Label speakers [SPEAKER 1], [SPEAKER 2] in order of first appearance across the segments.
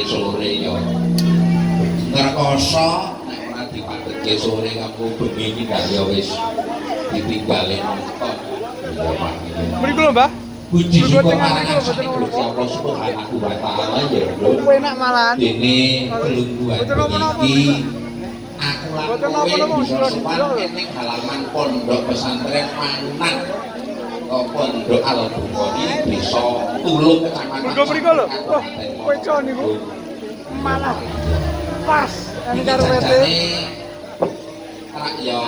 [SPEAKER 1] Sore ya ngrekoso nek ora dipadhetke sore aku bengi iki ndak ya wis ditinggale nonton. Ya Pak.
[SPEAKER 2] Mriku lho, Mbah.
[SPEAKER 1] Puji
[SPEAKER 2] Mriku
[SPEAKER 1] syukur
[SPEAKER 2] tengah
[SPEAKER 1] marang
[SPEAKER 2] mriku lho mboten
[SPEAKER 1] Gusti
[SPEAKER 2] napa.
[SPEAKER 1] Allah Subhanahu wa taala ya lho.
[SPEAKER 2] Enak malahan.
[SPEAKER 1] Dene kelungguhan
[SPEAKER 2] Mboten napa-napa
[SPEAKER 1] iki
[SPEAKER 2] mriku.
[SPEAKER 1] aku lan
[SPEAKER 2] Mboten
[SPEAKER 1] kowe
[SPEAKER 2] napa-napa
[SPEAKER 1] bisa
[SPEAKER 2] kula
[SPEAKER 1] sowan
[SPEAKER 2] didelok lho.
[SPEAKER 1] ning halaman Pondok Pesantren Mangunan atau Pondok Al Bukhari Desa Tulung Kecamatan
[SPEAKER 2] Mergo mriku lho. Wah,
[SPEAKER 1] Kabupaten
[SPEAKER 2] weco niku.
[SPEAKER 1] Ponorogo.
[SPEAKER 2] Malah pas ini
[SPEAKER 1] Iki
[SPEAKER 2] karo wete.
[SPEAKER 1] jajane rak ya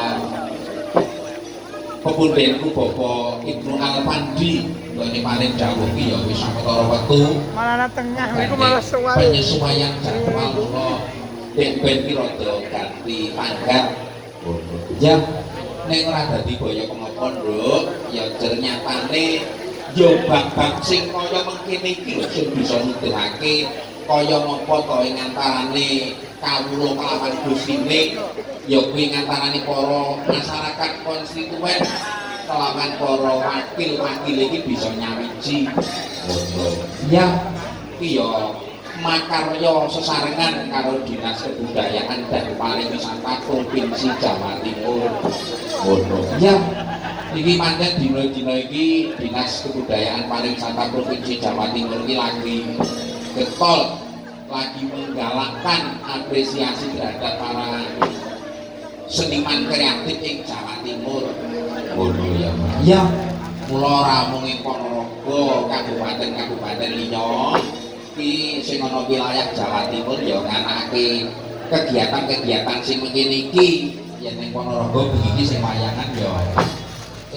[SPEAKER 1] pepundenku Bapak Ibnu Alfandi nggone paring dawuh ki ya wis sawetara wektu
[SPEAKER 2] Malah nang tengah niku malah suwae.
[SPEAKER 1] Penyesuaian jadwal kula dek ben ki rada ganti tanggal. Ya nek ora dadi boyo pengopo, Nduk, ya jernyatane ya bab-bab sing kaya mengkene iki lho sing bisa nuduhake kaya ngapa to ing antarane kawula kelawan Gustine ya kuwi ngantarane para masyarakat konstituen kelawan para wakil-wakil iki bisa nyawiji ngono. Ya iki ya makarya sesarengan karo Dinas Kebudayaan dan Pariwisata Provinsi Jawa Timur. Ngono. Ya, iki pancen dina-dina iki Dinas Kebudayaan Pariwisata Provinsi Jawa Timur iki lagi getol, lagi menggalakkan apresiasi terhadap para seniman kreatif ing Jawa Timur. Ngono ya, Mas. Ya, mula ora mung ing Ponorogo, kabupaten-kabupaten liya iki sing ana wilayah Jawa Timur ya nganakake kegiatan-kegiatan sing mengkene iki. Yen ning Ponorogo bengi iki sing wayangan ya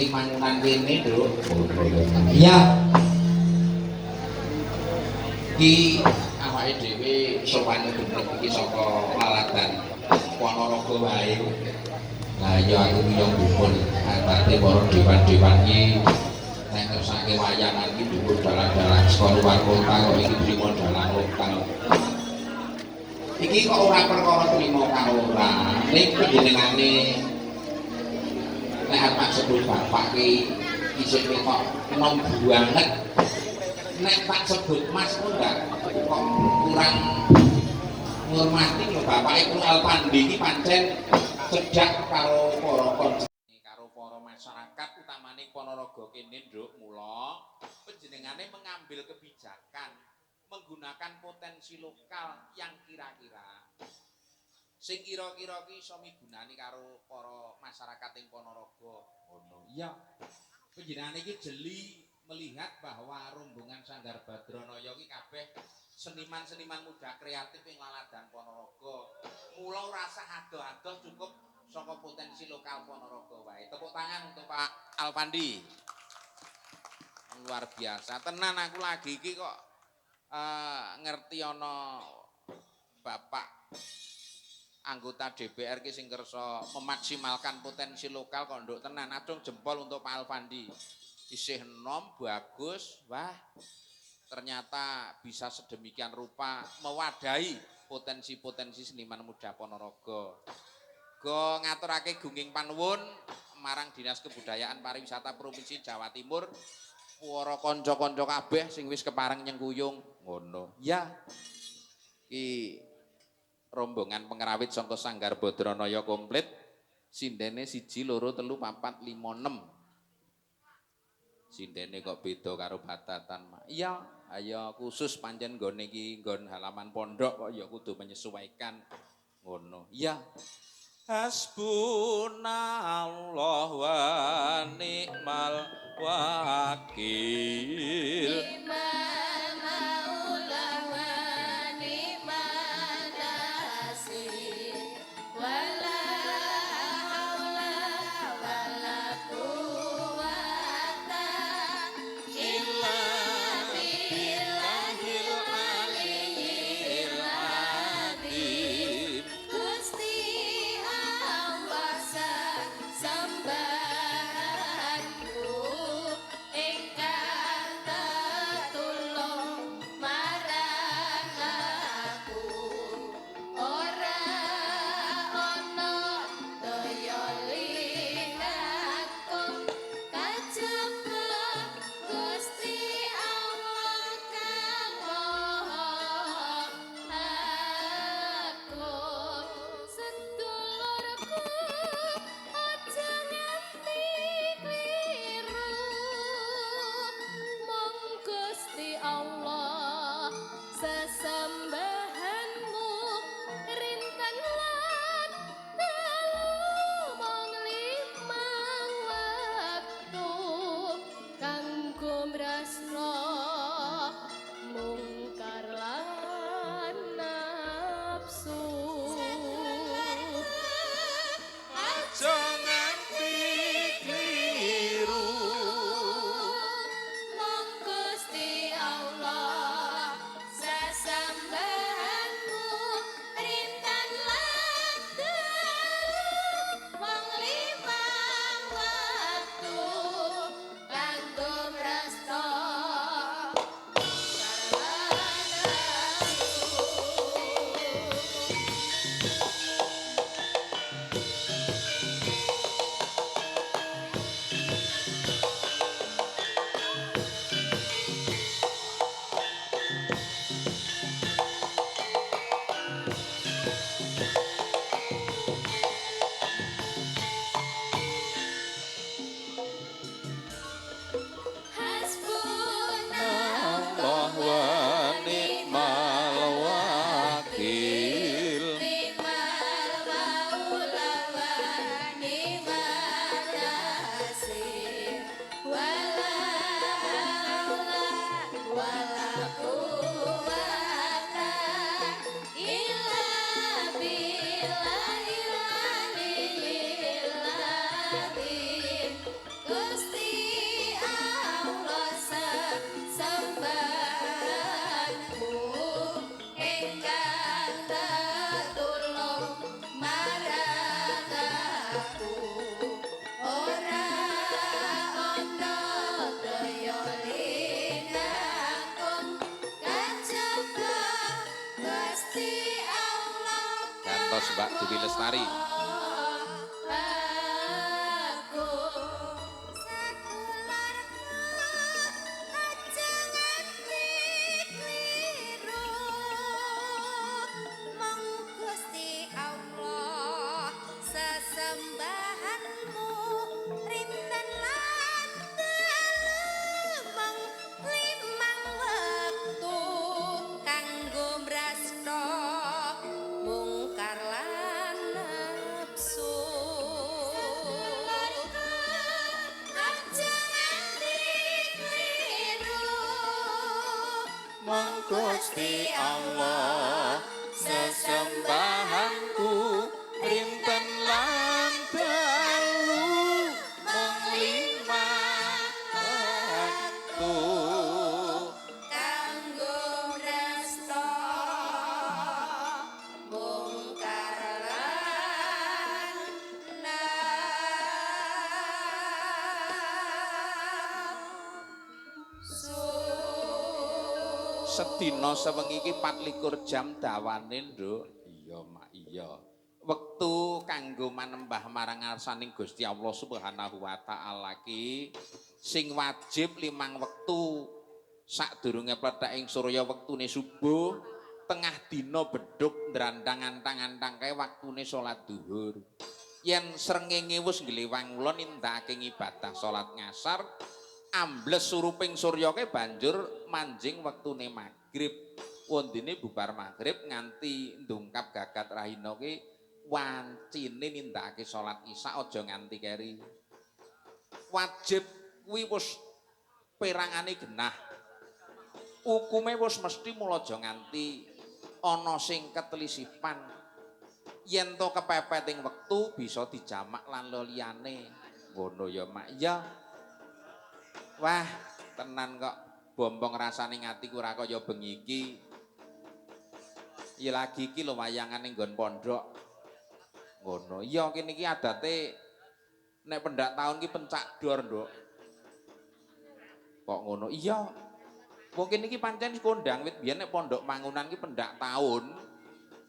[SPEAKER 1] ing Mangunan kene, Nduk. Ngono ya. Iya. Iki awake dhewe sowan genep iki saka Laladan Ponorogo wae. Lah iya aku ki yo gumun antate para dewan-dewan iki nek ngersake wayangan iki dhuwur dalang-dalang saka luar kota kok iki trimo dalang lokal. Iki kok ora perkara trimo karo ora. Ning panjenengane nek arep tak sebut bapak ki isih ketok enom banget. Nek tak sebut Mas pun ndak kok kurang ngurmati lho. Bapak Ibnu Alpandi iki pancen cedhak karo para karo para masyarakat utamane Ponorogo kene, Nduk. Mula panjenengane mengambil kebijakan menggunakan potensi lokal yang kira-kira sing kira-kira ki iso migunani karo para masyarakat ing Ponorogo. Ngono. Iya. Panjenengane iki jeli melihat bahwa rombongan Sanggar Badranaya iki kabeh seniman-seniman muda kreatif ing Laladan Ponorogo. Mula ora usah adoh-adoh, cukup saka potensi lokal Ponorogo wae. Tepuk tangan untuk Pak Alpandi. Luar biasa. Tenan aku lagi iki kok ngerti ana Bapak anggota DPR ki sing kersa memaksimalkan potensi lokal kok nduk tenan. Acung jempol untuk Pak Alfandi. Isih enom, bagus, wah ternyata bisa sedemikian rupa mewadahi potensi-potensi seniman muda Ponorogo. Go ngaturake gunging panuwun marang Dinas Kebudayaan Pariwisata Provinsi Jawa Timur, para kanca-kanca kabeh sing wis kepareng nyengkuyung ngono. Ya. Ki rombongan pengrawit saka Sanggar Badranaya komplit. Sindene 1 2 3 4 5 6. Sindene kok beda karo batatan, Mak. Iya, ayo khusus pancen nggone iki nggon halaman pondok kok ya kudu menyesuaikan ngono. Iya. Hasbunallah wa ni'mal wakil.
[SPEAKER 3] Ni'mal maula wa ni'man nasir. Wala haula wala quwata illa billahil aliyyil azim. Gusti Allah sembahanku ingkang tetulung. Gusti Allah
[SPEAKER 1] Gantos Mbak Dewi Lestari.
[SPEAKER 3] Gusti Allah
[SPEAKER 1] sesembahanku rinten lan dalu mung lima wektu
[SPEAKER 3] kanggo mresta mungkar lan nafsu.
[SPEAKER 1] Sedina sewengi iki 24 jam dawane, Nduk. Iya, Mak, iya. Wektu kanggo manembah marang ngarsaning Gusti Allah Subhanahu wa taala ki sing wajib 5 wektu. Sadurunge plethek ing surya wektune subuh, tengah dina bedhug ndrandang antang-antang kae waktune salat duhur. Yen srengenge wis nglewang ulon nindakake ngibadah salat ngasar, ambles suruping surya kae banjur manjing wektune magrib. Wondene bubar magrib nganti ndungkap gagat rahina ki wancine nindakake salat isya aja nganti keri. Wajib kuwi wis perangane genah. Hukume wis mesti mula aja nganti ana sing ketelisipan. Yen to kepepet ing wektu bisa dijamak lan liyane. Ngono ya, Mak. Ya. Wah, tenan kok bombong rasane atiku ora kaya bengi iki. Ya lagi iki lho wayangan ning nggon pondok. Ngono. Iya kene iki adate nek pendak taun ki pencak dor, Nduk. Kok ngono? Iya. Wong kene iki pancen kondang wit biyen nek pondok Mangunan ki pendak taun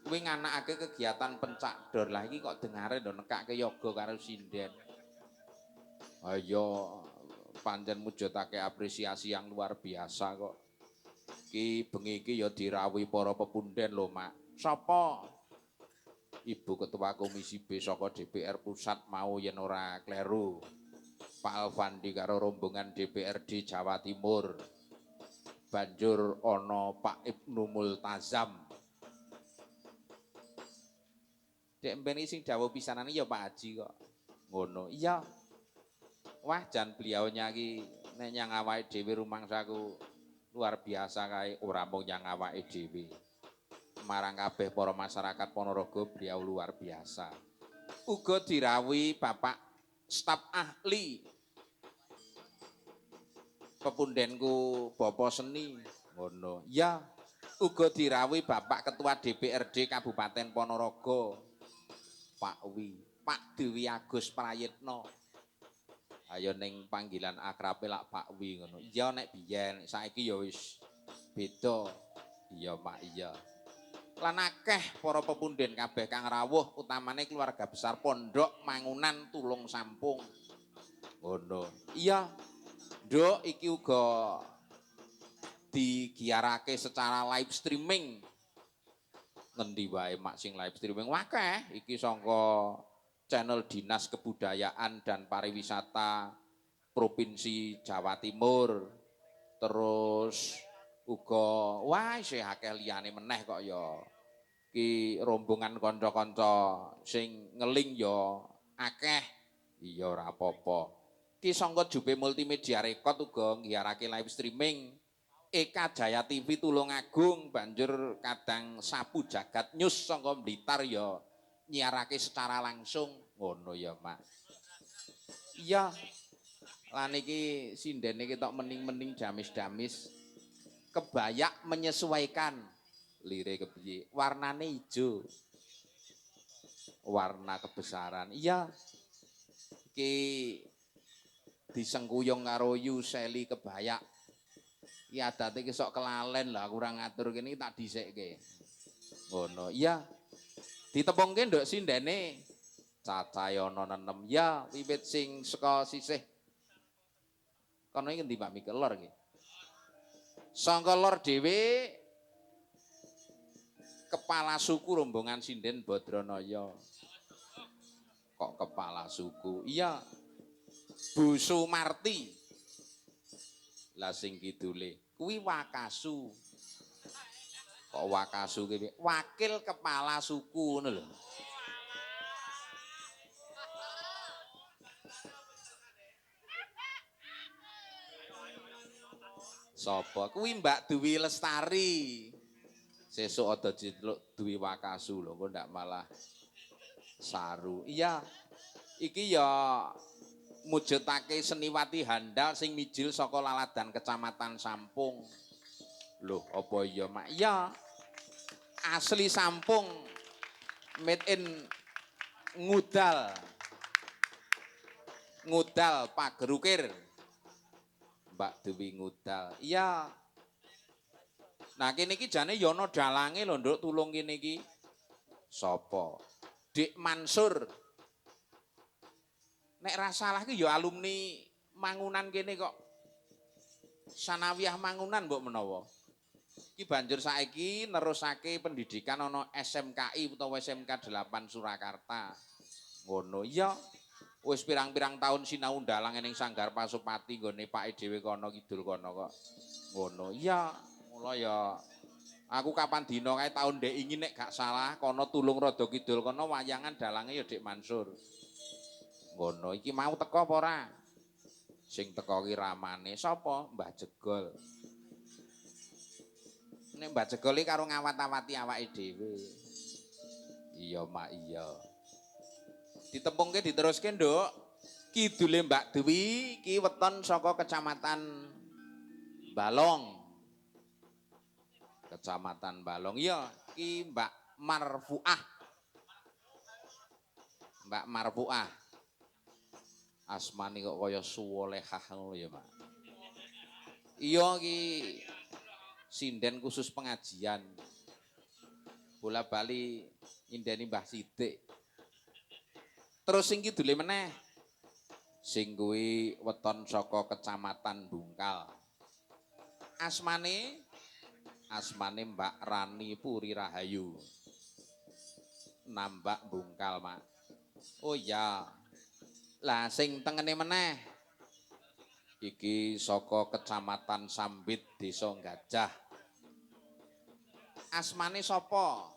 [SPEAKER 1] kuwi nganakake kegiatan pencak dor. Lah iki kok dengare ndok nekake yoga karo sinden. Ayo pancen mujudake apresiasi yang luar biasa kok. Ki bengi iki ya dirawuhi para pepunden lho, Mak. Sapa? Ibu Ketua Komisi B saka DPR Pusat mau yen ora kleru. Pak Alfandi karo rombongan DPRD Jawa Timur. Banjur ana Pak Ibnu Multazam. Dek mben iki sing dawuh pisanane ya Pak Haji kok. Ngono. Iya. Wah, jan beliaunya iki nek nyang awake dhewe rumangsaku luar biasa kae, ora mung nyang awake dhewe. Marang kabeh para masyarakat Ponorogo beliau luar biasa. Uga dirawuhi Bapak staf ahli pepundenku Bapak Seni ngono. Ya, uga dirawuhi Bapak Ketua DPRD Kabupaten Ponorogo Pak Wi, Pak Dewi Agus Prayitno. Ayo ning panggilan akrabe lak Pak Wi ngono. Iya nek biyen, saiki ya wis beda. Iya, Pak, iya. Lan akeh para pepunden kabeh kang rawuh, utamane keluarga besar Pondok Mangunan Tulung Sampung. Ngono. Iya. Nduk, iki uga digiarake secara live streaming. Ngendi wae mak sing live streaming akeh iki saka channel Dinas Kebudayaan dan Pariwisata Provinsi Jawa Timur. Terus uga wah isih akeh liyane meneh kok ya. Ki rombongan kanca-kanca sing ngeling ya akeh. Iya ora apa-apa. Ki sangka Jupe Multimedia Record uga nggiarake live streaming. Eka Jaya TV Tulungagung banjur kadang Sapu Jagat News sangka Blitar ya nyiarake secara langsung. Ngono ya, Mak. Iya. Lan iki sindene ketok mening-mening damis-damis. Kebayak menyesuaikan lire kepiye, warnane ijo. Warna kebesaran. Iya. Iki disengkuyung karo Yuseli Kebayak. Iki adate iki sok kelalen lho, aku ora ngatur kene iki tak dhisikke. Ngono. Iya. Ditepungke nduk sindene cacahe ana 6. Ya, wiwit sing saka sisih kono iki ngendi Pak Mike lor iki. Sangka lor dhewe kepala suku rombongan sinden Badranaya. Kok kepala suku? Iya. Bu Sumarti. Lah sing kidule kuwi Wakasu. Kok Wakasu kuwi? Wakil kepala suku ngono lho. Sapa? Kuwi Mbak Dwi Lestari. Sesuk ada diceluk Dwi Wakasu lho, engko ndak malah saru. Iya. Iki ya mujudake seniwati handal sing mijil saka Laladan Kecamatan Sampung. Loh, apa iya, Mak? Iya. Asli Sampung. Made in Ngudal. Ngudal Pagerukir. Mbak Dewi Ngudal. Iya. Nah, kene iki jane ya ana dalange lho, Nduk, tulung kene iki. Sapa? Dik Mansur. Nek ra salah ki ya alumni Mangunan kene kok. Sanawiyah Mangunan mbok menawa. Iki banjur saiki nerusake pendidikan ana SMKI utawa SMK 8 Surakarta. Ngono. Iya. Wis pirang-pirang tahun sinau ndalang ning Sanggar Pasupati nggone pake dhewe kono kidul kono kok. Ngono. Iya, mula ya aku kapan dina kae taun ndek ingin nek gak salah kono tulung rada kidul kono wayangan dalange ya Dik Mansur. Ngono. Iki mau teko apa ora? Sing teko ki ramane sapa? Mbah Jegol. Nek Mbah Jegol iki karo ngawat-awati awake dhewe. Iya, Mak, iya. Ditempungke diteruske, Nduk. Kidule Mbak Dwi iki weton saka Kecamatan Balong. Kecamatan Balong. Iya, iki Mbak Marfuah. Mbak Marfuah. Asmane kok kaya suwolehah ngono ya, Mak. Iya iki sinden khusus pengajian. Bola bali nyindeni Mbah Sidik. Terus sing kidule meneh. Sing kuwi weton saka Kecamatan Bungkal. Asmane asmane Mbak Rani Puri Rahayu. Nambak Bungkal, Mak. Oh iya. Lah sing tengene meneh iki saka Kecamatan Sambit, Desa Gajah. Asmane sapa?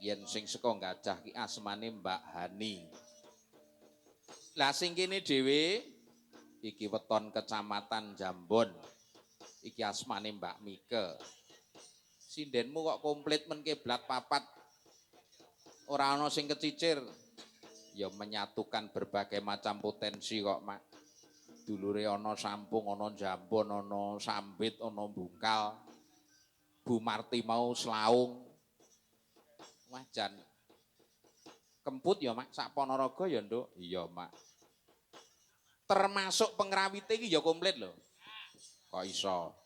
[SPEAKER 1] Yen sing saka Gajah ki asmane Mbak Hani. Lah sing kene dhewe iki weton Kecamatan Jambon. Iki asmane Mbak Mike. Sindenmu kok komplit men kiblat papat. Ora ana sing kecicir. Ya menyatukan berbagai macam potensi kok, Mak. Dulure ana Sampung, ana Jambon, ana Sambit, ana Bungkal. Bu Marti mau Slaung. Wah jan. Kemput ya, Mak, sak Ponorogo ya, Nduk. Iya, Mak. Termasuk pengrawite iki ya komplit lho. Kok iso?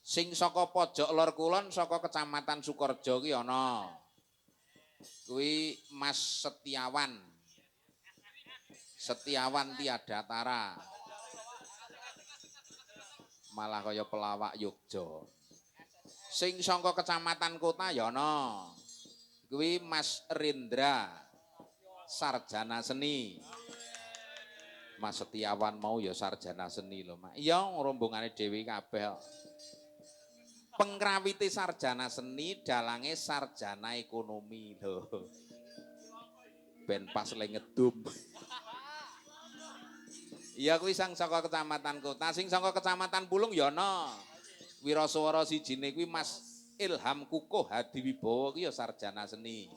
[SPEAKER 1] Sing saka pojok lor kulon saka Kecamatan Sukorejo ki ana. Kuwi Mas Setiawan. Setiawan tiada tara. Malah kaya pelawak Yogya. Sing saka Kecamatan Kota ya ana. Kuwi Mas Rindra, sarjana seni. Mas Setiawan mau ya sarjana seni lho, Mak. Iya, rombongane dhewe kabeh. Pengrawite sarjana seni, dalange sarjana ekonomi lho. Ben pas le ngedum. Iya kuwi sang saka Kecamatan Kota, sing saka Kecamatan Pulung ya ana. Wiraswara sijine kuwi Mas Ilham Kukuh Hadiwibowo kuwi ya sarjana seni.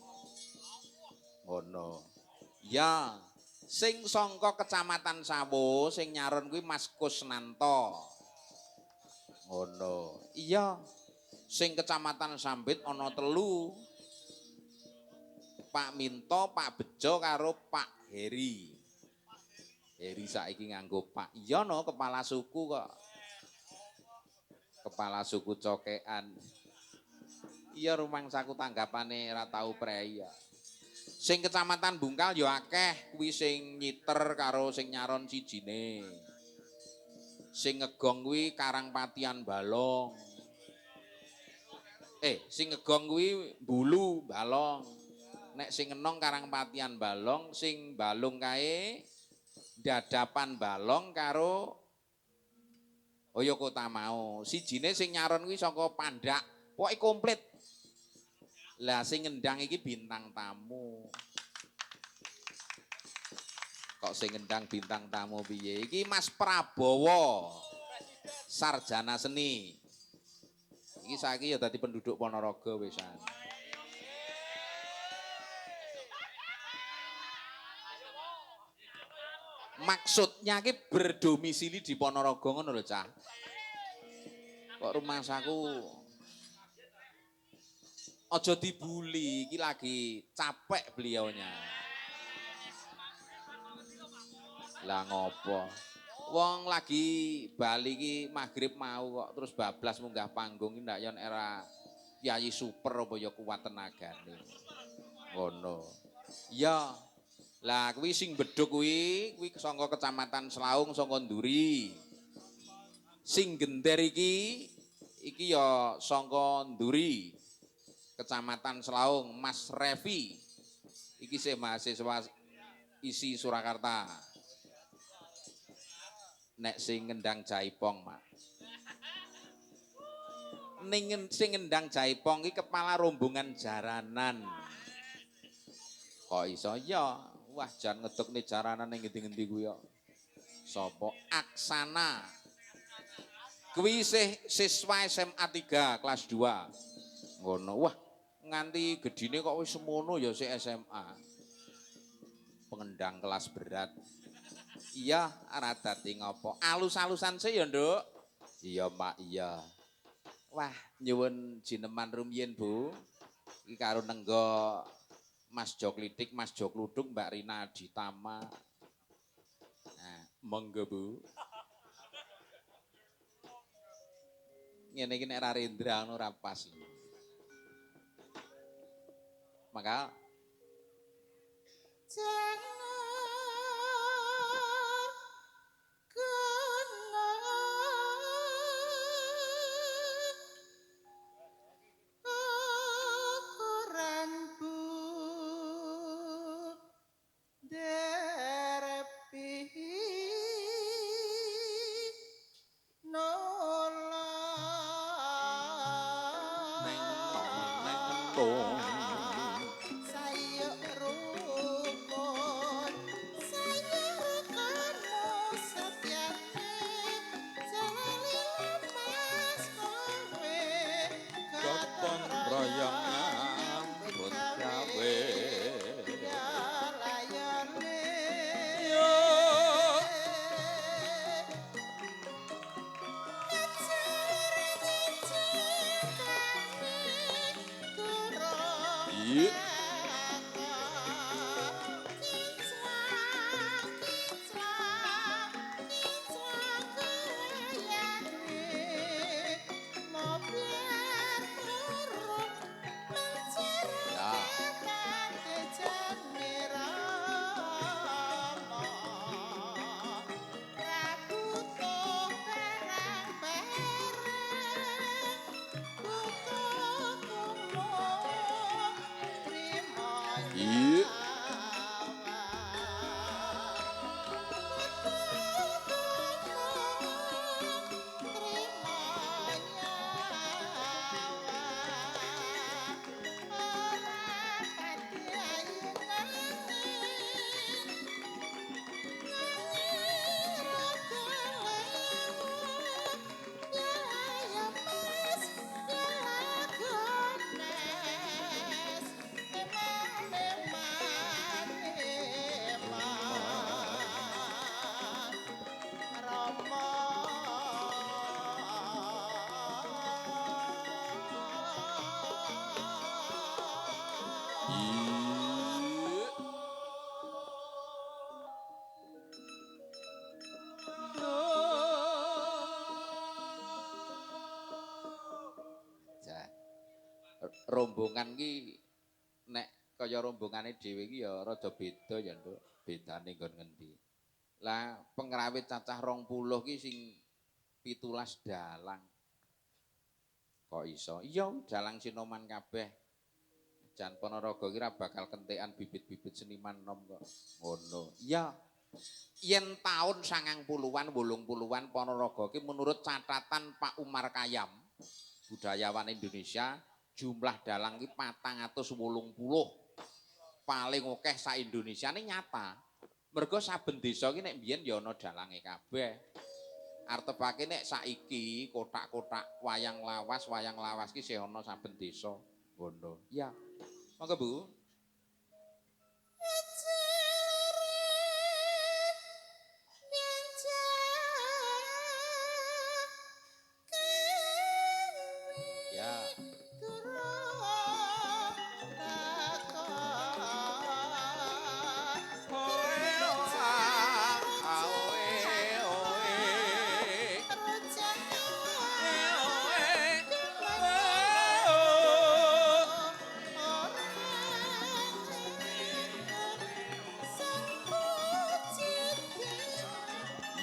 [SPEAKER 1] Ngono. Ya, sing saka Kecamatan Sawo sing nyaron kuwi Mas Kusnanto. Ngono. Iya. Sing Kecamatan Sambit ana telu. Pak Minto, Pak Bejo karo Pak Heri. Heri saiki nganggo Pak. Iya no, kepala suku kok. Kepala suku Cokean. Iya rumangsaku tanggapane ora tau prei ya. Sing kecamatan Bungkal ya akeh kuwi sing nyiter karo sing nyaron sijine. Sing ngegong kuwi Karangpatian Balong. Sing ngegong kuwi Bulu Balong. Nek sing ngenong Karangpatian Balong, sing balung kae Dadapan Balong karo Oyo Kota mau. Sijine sing nyaron kuwi saka Pandak. Pokoke komplit. Lah sing ngendang iki bintang tamu. Kok sing ngendang bintang tamu piye? Iki Mas Prabowo. Sarjana seni. Iki saiki ya dadi penduduk Ponorogo wisan. Maksudnya iki berdomisili di Ponorogo ngono lho, Cah. Kok rumangsaku aja dibully, iki lagi capek beliaunya. Lah ngopo? Wong lagi bali iki maghrib mau kok terus bablas munggah panggung iki ndak yon era kiai super apa ya kuat tenagane. Ngono. Ya. Lah kuwi sing bedhug kuwi kuwi saka Kecamatan Selaung saka Nduri. Sing gender iki iki ya saka Nduri. Kecamatan Selaung, Mas Revi. Iki sih mahasiswa ISI Surakarta. Nek sing ngendang Jaipong, Mak. Ning sing ngendang Jaipong iki kepala rombongan jaranan. Kok iso ya? Wah, jan ngedukne jaranan ning ngendi-ngendi kuwi kok. Sapa? Aksana. Kuwi isih siswa SMA 3 kelas 2. Ngono. Wah, nganti gedine kok wis semono ya sik SMA. Pengendang kelas berat. Iya, ora dadi ngopo. Alus-alusan sik ya, Nduk. Iya, Mak, iya. Wah, nyuwun jineman rumiyin, Bu. Iki karo nenggo Mas Joklitik, Mas Jokluduk, Mbak Rina Aditama. Nah, monggo, Bu. Ngene iki nek ra Rendra ngono ora pas. Maka Rombongan ki nek kaya rombongane dhewe iki ya rada beda ya, Nduk. Bedane nggon ngendi. Lah pengrawit cacah 20 ki sing 17 dalang. Kok iso? Iya, dalang sinoman kabeh. Jan Ponorogo ki ra bakal kentekan bibit-bibit seniman nom kok. Ngono. Iya. Yen taun 90-an, 80-an Ponorogo ki menurut catatan Pak Umar Kayam, budayawan Indonesia, jumlah dalang ki 480. Paling akeh sak Indonesia ini nyata. Mergo saben desa ki nek mbiyen ya ana dalange kabeh. Artepake nek saiki kotak-kotak wayang lawas ki isih ana saben desa. Ngono. Iya. Monggo, Bu. Ya.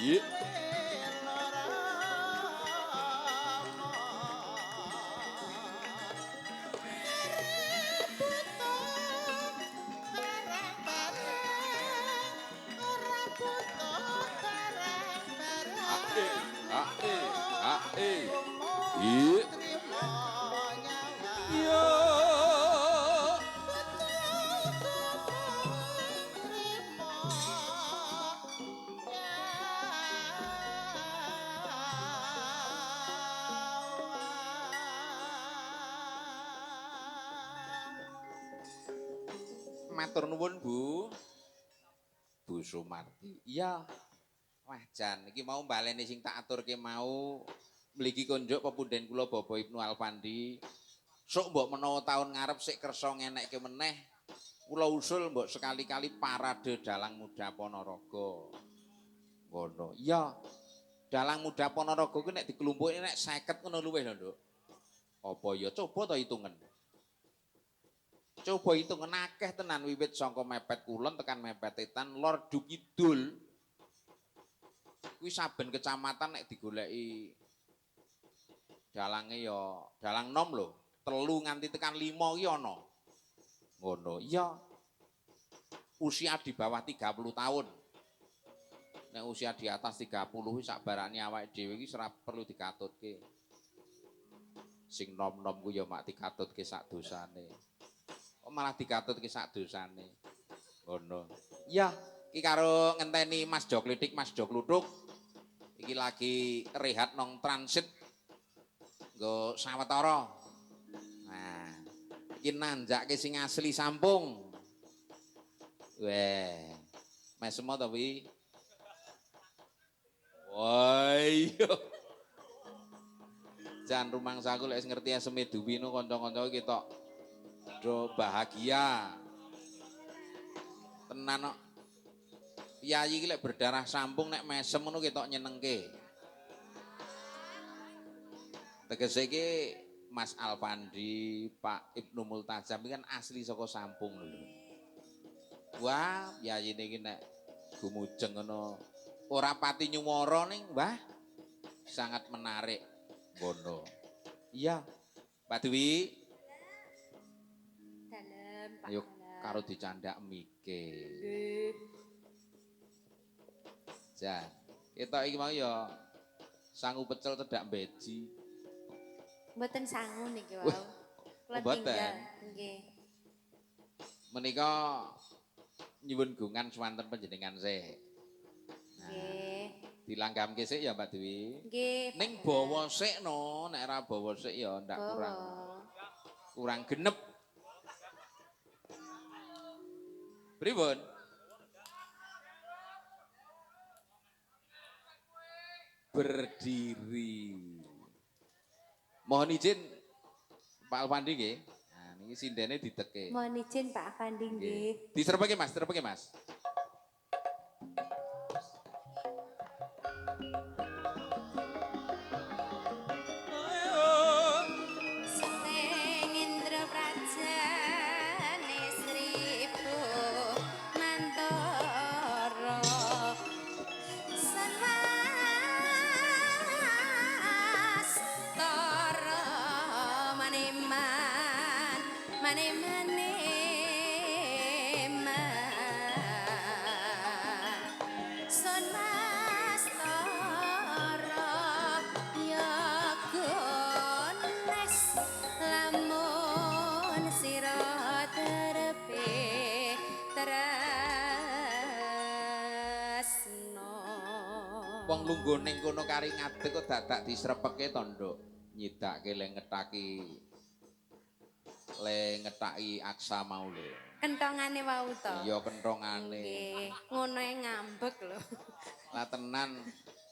[SPEAKER 1] Iya. A E A E. Iya. Iya. Matur nuwun, Bu. Bu Sumarti. Iya. Wah, jan iki mau baleni sing tak aturke mau mligi konjuk pepunden kula Bapak Ibnu Alfandi. Sok mbok menawa taun ngarep sik kersa ngenekke meneh. Kula usul mbok sekali-kali parade dalang muda Ponorogo. Ngono. Iya. Dalang muda Ponorogo ku nek dikelumpuki nek 50 ngono luwih lho, Nduk. Apa ya coba to hitungen. Coba hitungen akeh tenan wiwit saka mepet kulon tekan mepet etan lor kidul. Kuwi saben kecamatan nek digoleki dalange ya dalang nom lho, 3 nganti tekan 5 ki ana. Ngono. Iya. Usia di bawah 30 tahun. Nek usia di atas 30 kuwi sak barane awake dhewe iki ora perlu dikatutke. Sing nom-nom ku ya mak dikatutke sak dosane. Kok malah dikatutke sak dosane. Ngono. Iya, iki karo ngenteni Mas Joklitik, Mas Jokluthuk. Iki lagi rehat nong transit nggo sawetara. Nah, iki nanjake sing asli Sampung. Weh, mesem to wi? Wah, iya. Jan rumangsaku lek wis ngerti eseme Duwi no kanca-kanca iki tok do bahagia. Tenan kok. Piyayi iki lek berdarah Sampung nek mesem ngono ketok nyenengke. Tegese iki Mas Alfandi, Pak Ibnu Multazam iki kan asli saka Sampung lho. Wah, piyayine iki nek gumujeng ngono ora pati nyuwara ning, Mbah. Sangat menarik ngono. Iya. Pak Dwi.
[SPEAKER 3] Dalem, Pak.
[SPEAKER 1] Ayo karo dicandak mike.
[SPEAKER 3] Nggih.
[SPEAKER 1] Jan, ketok iki mau ya sangu pecel cedak mbeji.
[SPEAKER 3] Mboten sangu niki wau. Kula
[SPEAKER 1] Mboten.
[SPEAKER 3] Nggih.
[SPEAKER 1] Menika nyuwun gungan swanten panjenengan sik.
[SPEAKER 3] Nggih.
[SPEAKER 1] Dilanggamke sik ya Mbak Dwi.
[SPEAKER 3] Nggih.
[SPEAKER 1] Ning bawa sik no, nek ora bawa sik ya ndak kurang genep. Pripun? Berdiri. Mohon izin Pak Alfandi nggih. Nah niki sindene diteke.
[SPEAKER 3] Mohon izin Pak Alfandi nggih.
[SPEAKER 1] Diserpeke Mas, diserpeke Mas.
[SPEAKER 3] Seneng Indra Son Mas Toro ya gones lamun sira terpe tresno.
[SPEAKER 1] Wong lungguh ning kono kari ngadeg kok dadak disrepeke to, Nduk. Nyidake le ngetaki aksa mau lho.
[SPEAKER 3] Kentongane wau to.
[SPEAKER 1] Iya kentongane.
[SPEAKER 3] Nggih, ngono e ngambek lho.
[SPEAKER 1] Lah tenan,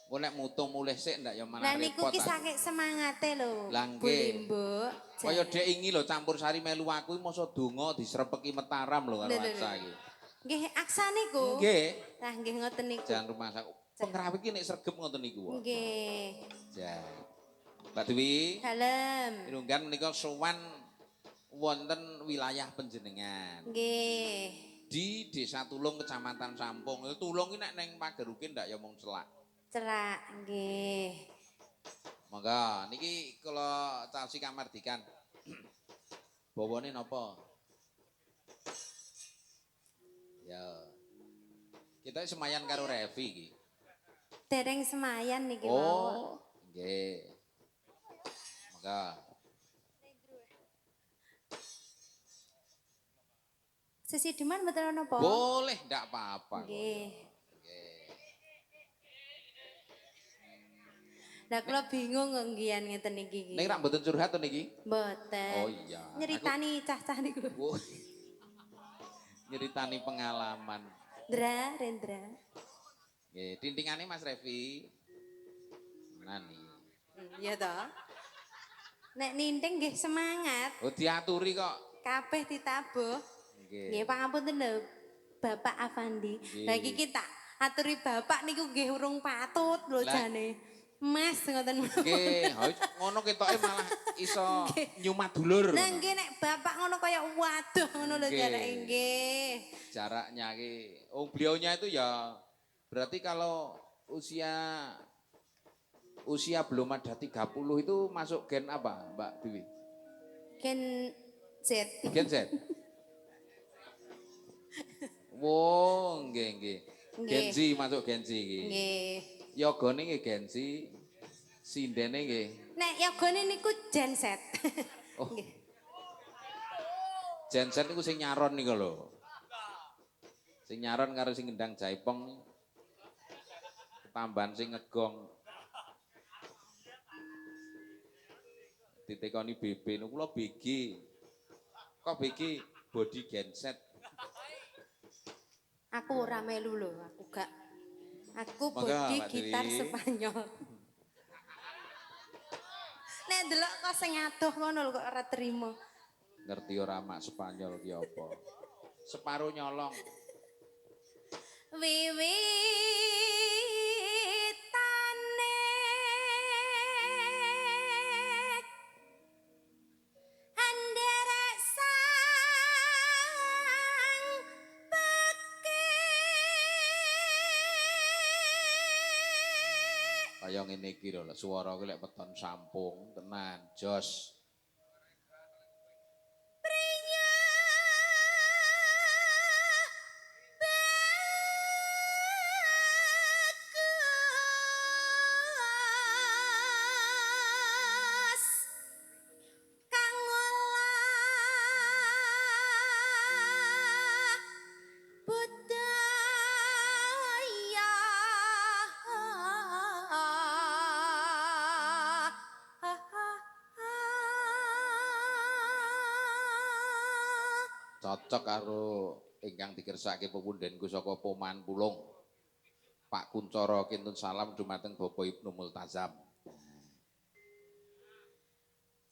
[SPEAKER 1] engko nek mutu mulih sik ndak ya malah
[SPEAKER 3] Lah niku
[SPEAKER 1] repot.
[SPEAKER 3] ki saking semangate lho.
[SPEAKER 1] Lah nggih.
[SPEAKER 3] Mbok.
[SPEAKER 1] Kaya dek ingi lho campur sari melu aku iki masa donga disrepeki Mataram lho karo aksa iki.
[SPEAKER 3] Nggih, aksa niku.
[SPEAKER 1] Nggih.
[SPEAKER 3] Lah nggih ngoten niku.
[SPEAKER 1] Jangan rumah sak. Pengrawit iki nek sregep ngoten niku.
[SPEAKER 3] Nggih.
[SPEAKER 1] Jan. Mbak Dewi,
[SPEAKER 3] Dalem.
[SPEAKER 1] mirunggan menika sowan wonten wilayah panjenengan.
[SPEAKER 3] Nggih.
[SPEAKER 1] Di Desa Tulung, Kecamatan Sampung. Tulung iki nek ning Pagerukin ndak ya mung celak.
[SPEAKER 3] Celak nggih.
[SPEAKER 1] Monggo niki kula caosi kamardikan. Bawane napa? Ya. Kita semayan karo Revi iki.
[SPEAKER 3] Dereng semayan niki wau.
[SPEAKER 1] Oh, nggih. Monggo.
[SPEAKER 3] Sesideman mboten napa?
[SPEAKER 1] Boleh, ndak apa-apa.
[SPEAKER 3] Nggih.
[SPEAKER 1] Nggih.
[SPEAKER 3] Lah kula bingung kok nggian ngeten iki.
[SPEAKER 1] Ning rak mboten curhat to niki?
[SPEAKER 3] Mboten.
[SPEAKER 1] Oh iya.
[SPEAKER 3] Nyeritani cah-cah niku.
[SPEAKER 1] Aku nyeritani pengalaman.
[SPEAKER 3] Ndra, Rendra.
[SPEAKER 1] Nggih, tintingane Mas Revi. Nani.
[SPEAKER 3] Iya toh. Nek ninting nggih semangat,
[SPEAKER 1] Oh diaturi kok.
[SPEAKER 3] kabeh ditabuh.
[SPEAKER 1] Nggih.
[SPEAKER 3] Nggih pangapunten lho Bapak Afandi.
[SPEAKER 1] Nggih.
[SPEAKER 3] Lah iki tak aturi bapak niku nggih urung patut lho jane. Mas ngoten.
[SPEAKER 1] Nggih, ngono ketoke malah iso nyumat dulur.
[SPEAKER 3] Lah nggih nek bapak ngono kaya waduh ngono lho jarake nggih.
[SPEAKER 1] Jaraknya ki. Oh beliaunya itu ya berarti kalau usia belum ada 30 itu masuk gen apa, Mbak Dewi?
[SPEAKER 3] Gen Z.
[SPEAKER 1] Gen Z. Wow, nggih nggih. Gen Z masuk Gen Z iki.
[SPEAKER 3] Nggih.
[SPEAKER 1] Yogane nggih Gen Z, sindene nggih.
[SPEAKER 3] Nek yogane niku Gen Z.
[SPEAKER 1] Oh. Nggih. Gen Z niku sing nyaron niku lho. Sing nyaron karo sing ngendang jaipong. Ketambahan sing ngegong. Ditekoni BB niku kula BG. Kok BG body genset.
[SPEAKER 3] Aku ora melu lho, aku gak. Aku
[SPEAKER 1] Monggo,
[SPEAKER 3] body
[SPEAKER 1] Mbak
[SPEAKER 3] gitar
[SPEAKER 1] Dewi.
[SPEAKER 3] Spanyol. Nek ndelok kok sing adoh ngono lho kok ora terima.
[SPEAKER 1] Ngerti ora mak Spanyol ki apa? Separo nyolong.
[SPEAKER 3] Wiwitane anderek sang pekik.
[SPEAKER 1] Kaya ngene iki lho, swara ki lek weton Sampung tenan jos.
[SPEAKER 3] Kang olah budaya.
[SPEAKER 1] Cocok karo ingkang dikersake pepundhenku saka Poman Pulung. Pak Kuncoro kintun salam dumateng Bapak Ibnu Multazam.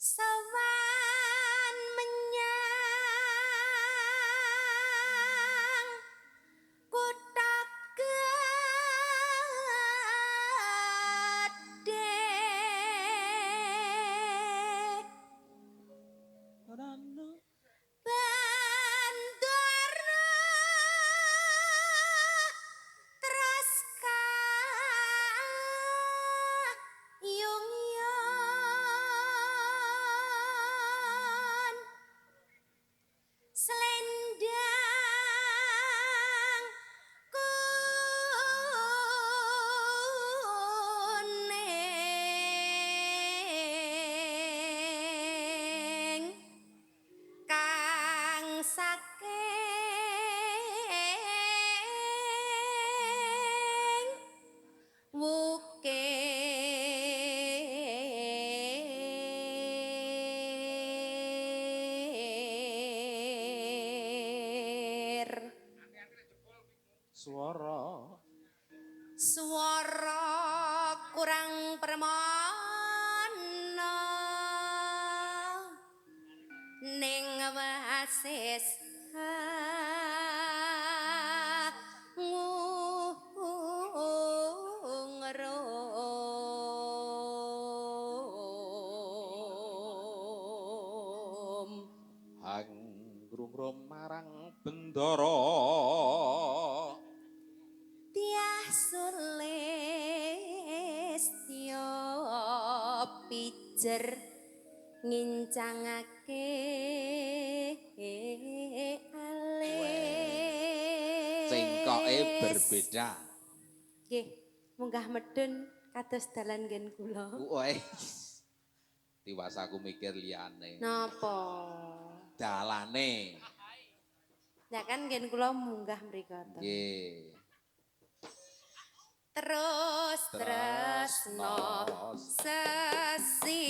[SPEAKER 3] Sowan menyang kutha gedhe. Bandara terus
[SPEAKER 1] Swara
[SPEAKER 3] Swara kurang permana ning wasis ngungrum
[SPEAKER 1] hangrungrum marang bendara
[SPEAKER 3] tiah sulistya pijer ngincangake alis.
[SPEAKER 1] Cengkoke berbeda.
[SPEAKER 3] Nggih, munggah medun kados dalan nggen kula.
[SPEAKER 1] Wes. Tiwas aku mikir liyane.
[SPEAKER 3] Napa?
[SPEAKER 1] Dalane.
[SPEAKER 3] Ya kan nggen kula munggah mriku to.
[SPEAKER 1] Nggih.
[SPEAKER 3] Terus tresno sesideman.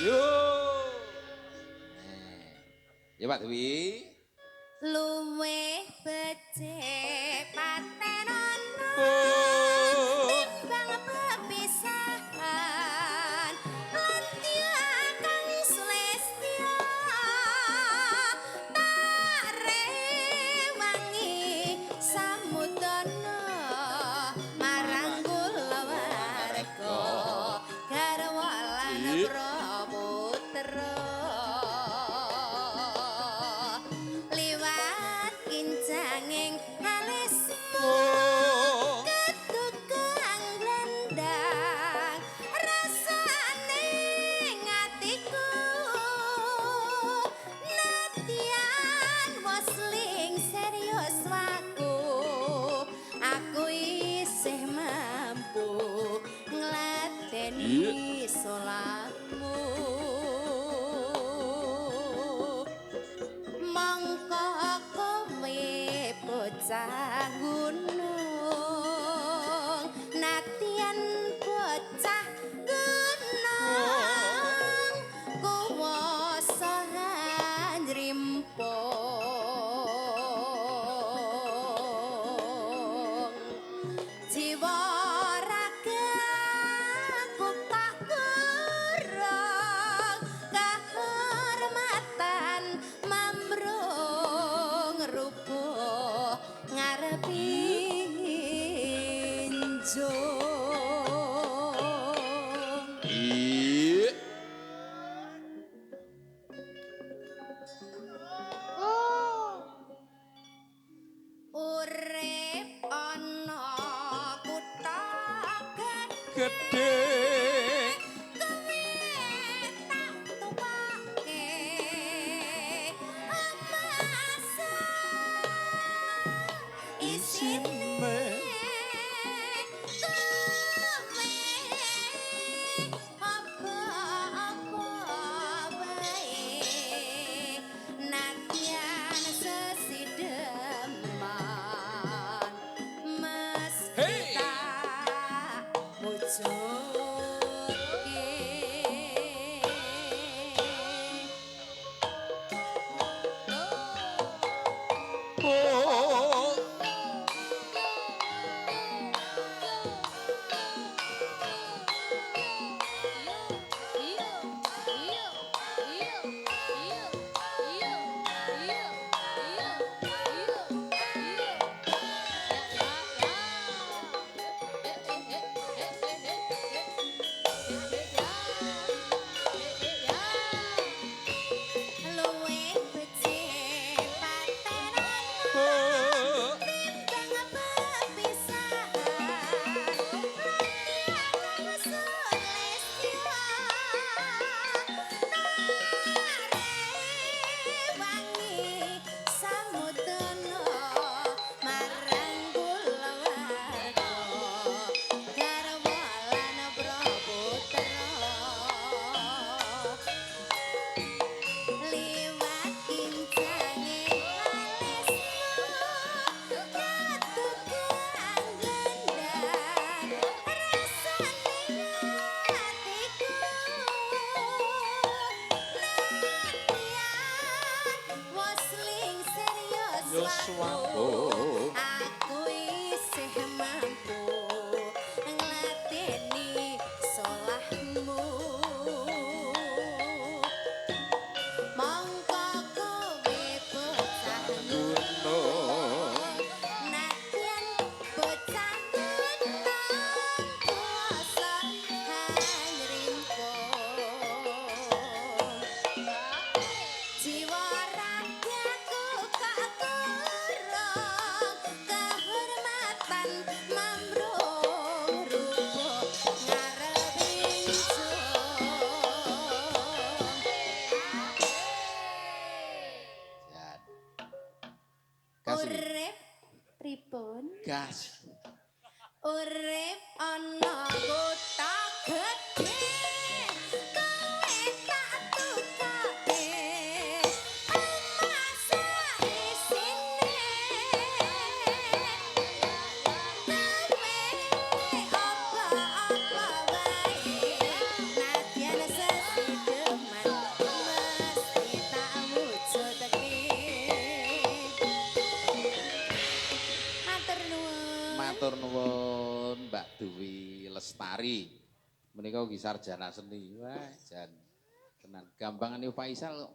[SPEAKER 1] Yo. Ya Pak Dwi.
[SPEAKER 3] Luwih becik patenono timbang pepisahan lan kang sulistya tak rewangi samudana marang kulawarga garwa lan praputra liwat kincanging alismu ketukang glendang rasane ngatiku natian wosling serius waku aku isih mampu ngladeni salatmu. Mongko kowe bocah gunung natian bocah gunung kuwasa njrimpung jiwa ragaku tak kurang kahormatan mamrung rubuh ngarepi njung. Urip ana kutha
[SPEAKER 1] Gedhe
[SPEAKER 3] kowe tak tumpake emas isine kowe apa-apa wae nadyan sesideman meski
[SPEAKER 1] Hey!
[SPEAKER 3] tak wujudke.
[SPEAKER 1] Oh. Gas.
[SPEAKER 3] Urip ana kutha gedhe, kowe tak tukoke omah saisine. Kowe apa-apa wae, nadyan sesideman mesti tak wujudke. Matur nuwun.
[SPEAKER 1] Matur nuwun, Mbak Dewi Lestari. Menika ugi sarjana seni. Wah, jan tenan. Gambangane Faisal.